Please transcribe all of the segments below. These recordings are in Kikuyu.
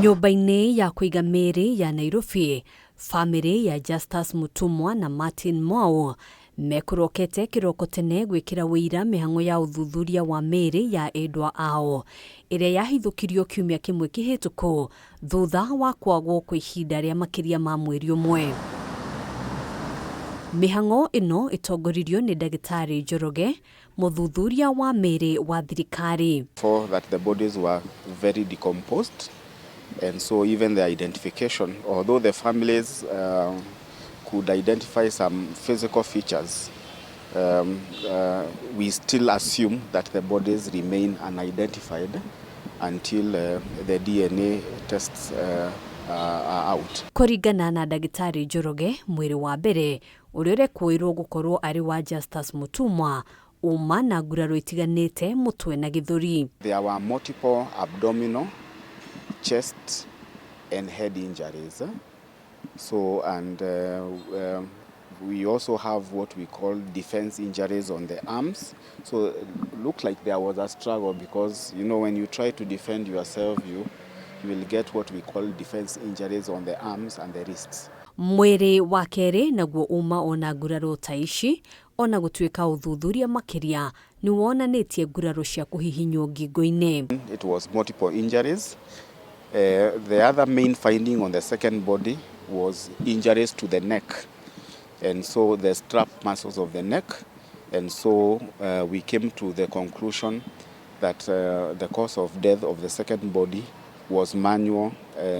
Nyũmba-inĩ ya kũiga mĩĩrĩ ya Nairobi, bamĩrĩ ya Justus Mutumwa na Martin Mwau mekũrokete kĩroko tene gwĩkĩra ũira mĩhang'o ya ũthuthuria wa mĩĩrĩ ya endwa ao ĩrĩa yahithũkirio kiumia kĩmwe kĩhĩtũku thutha wa kwagwo kwa ihinda rĩa makĩria ma mweri ũmwe. Mĩhang'o ĩno ĩtongoririo nĩ Ndagĩtarĩ Njoroge, mũthuthuria wa mĩĩrĩ wa thirikari. For that the bodies were very decomposed, and so even the identification, although the families could identify some physical features, we still assume that the bodies remain unidentified until the DNA tests are out. Kũringana na Ndagĩtarĩ Njoroge, mwĩrĩ wa mbere ũrĩa ũrekũĩrwo gũkorwo arĩ wa Justus Mutumwa uma na nguraro itiganĩte mũtwe na gĩthũri. There were multiple abdominal, chest and head injuries. So, and we also have what we call defense injuries on the arms. So it looked like there was a struggle because, when you try to defend yourself, you will get what we call defense injuries on the arms and the wrists. Mwĩrĩ wa kerĩ naguo uma ona nguraro ta ici, ona gũtuĩka ũthuthuria makĩria nĩ wonanĩtie nguraro cia kũhihinywo ngingo-inĩ. It was multiple injuries. The other main finding on the second body was injuries to the neck, and so the strap muscles of the neck, and so we came to the conclusion that the cause of death of the second body was manual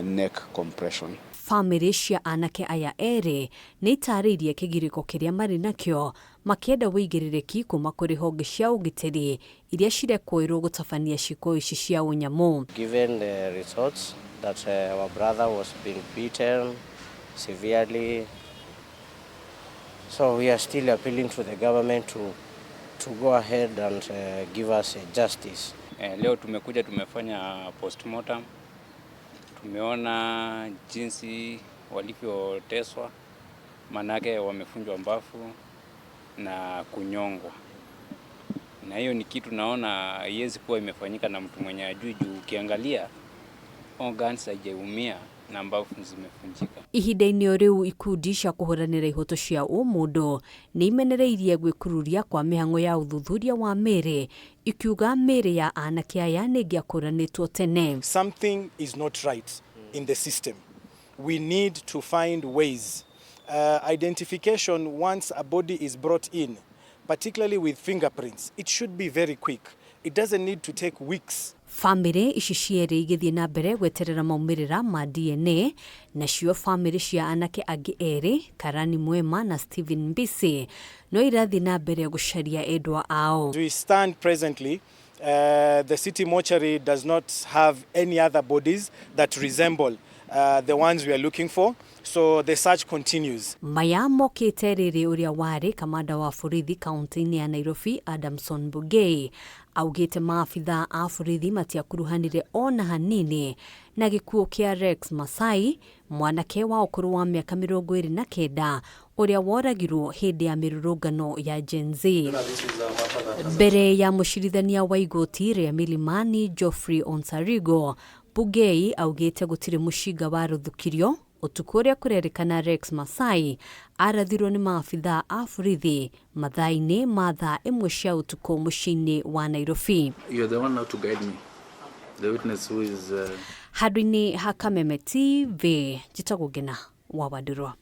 neck compression. Bamĩrĩ cia anake aya erĩ nĩ itarĩirie kĩgirĩko kĩrĩa marĩ nakĩo, makĩenda wĩigĩrĩrĩki kuma kũrĩ honge cia ũgitĩri iria cirekũĩrwo gũtabania ciĩko ici cia ũnyamũ. Given the results that our brother was being beaten severely, so we are still appealing to the government to go ahead and give us a justice. Leo tumekuja tumefanya postmortem, tumeona jinsi walivyoteswa, manake wamevunjwa mbavu na kunyongwa, na hiyo ni kitu naona haiwezi kuwa imefanyika na mtu mwenye ajui, juu ukiangalia organs haijaumia na mbavu zimevunjika. Ihinda-inĩ o rĩu, ikundi cia kũhũranĩra ihoto cia ũmũndũ nĩ imenereirie gwĩkururia kwa mĩhang'o ya ũthuthuria wa mĩĩrĩ, ikiuga mĩĩrĩ ya anake aya nĩ ĩngĩakũranĩtwo tene. Something is not right in the system. We need to find ways. Identification, once a body is brought in, particularly with fingerprints, it should be very quick. It doesn't need to take weeks. Bamĩrĩ ici cierĩ igĩthiĩ na mbere gweterera maumĩrĩra ma DNA, nacio bamĩrĩ cia anake angĩ erĩ, Karani Mwema na Stephen Mbisi, no irathiĩ na mbere gũcaria endwa ao. As we stand presently, the city mortuary does not have any other bodies that resemble the ones we are looking for, so the search continues. Maya mokĩte rĩrĩ ũrĩa warĩ kamanda wa borithi kaunti-inĩ ya Nairobi, Adamson Bungei, augĩte maabitha a borithi matiakuruhanire ona hanini na gĩkuũ kĩa Rex Masai, mwanake wa ũkũrũ wa mĩaka 29 ũrĩa woragirwo hĩndĩ ya mĩrũrũngano ya Gen Z. Mbere ya mũcirithania wa igoti rĩa Milimani Geoffrey Onsarigo, Bungei augĩte gũtirĩ mũcinga waruthũkirio ũtukũ ũrĩa kũrerĩkana Rex Masai arathirwo nĩ maabitha a borithi mathaa-inĩ ma thaa 1 cia ũtukũ mũciĩ-inĩ wa Nairobi. You're the one now to guide me. The witness who is Handũ-inĩ ha Kameme TV, njĩtagwo Ngena wa Wandũrwa.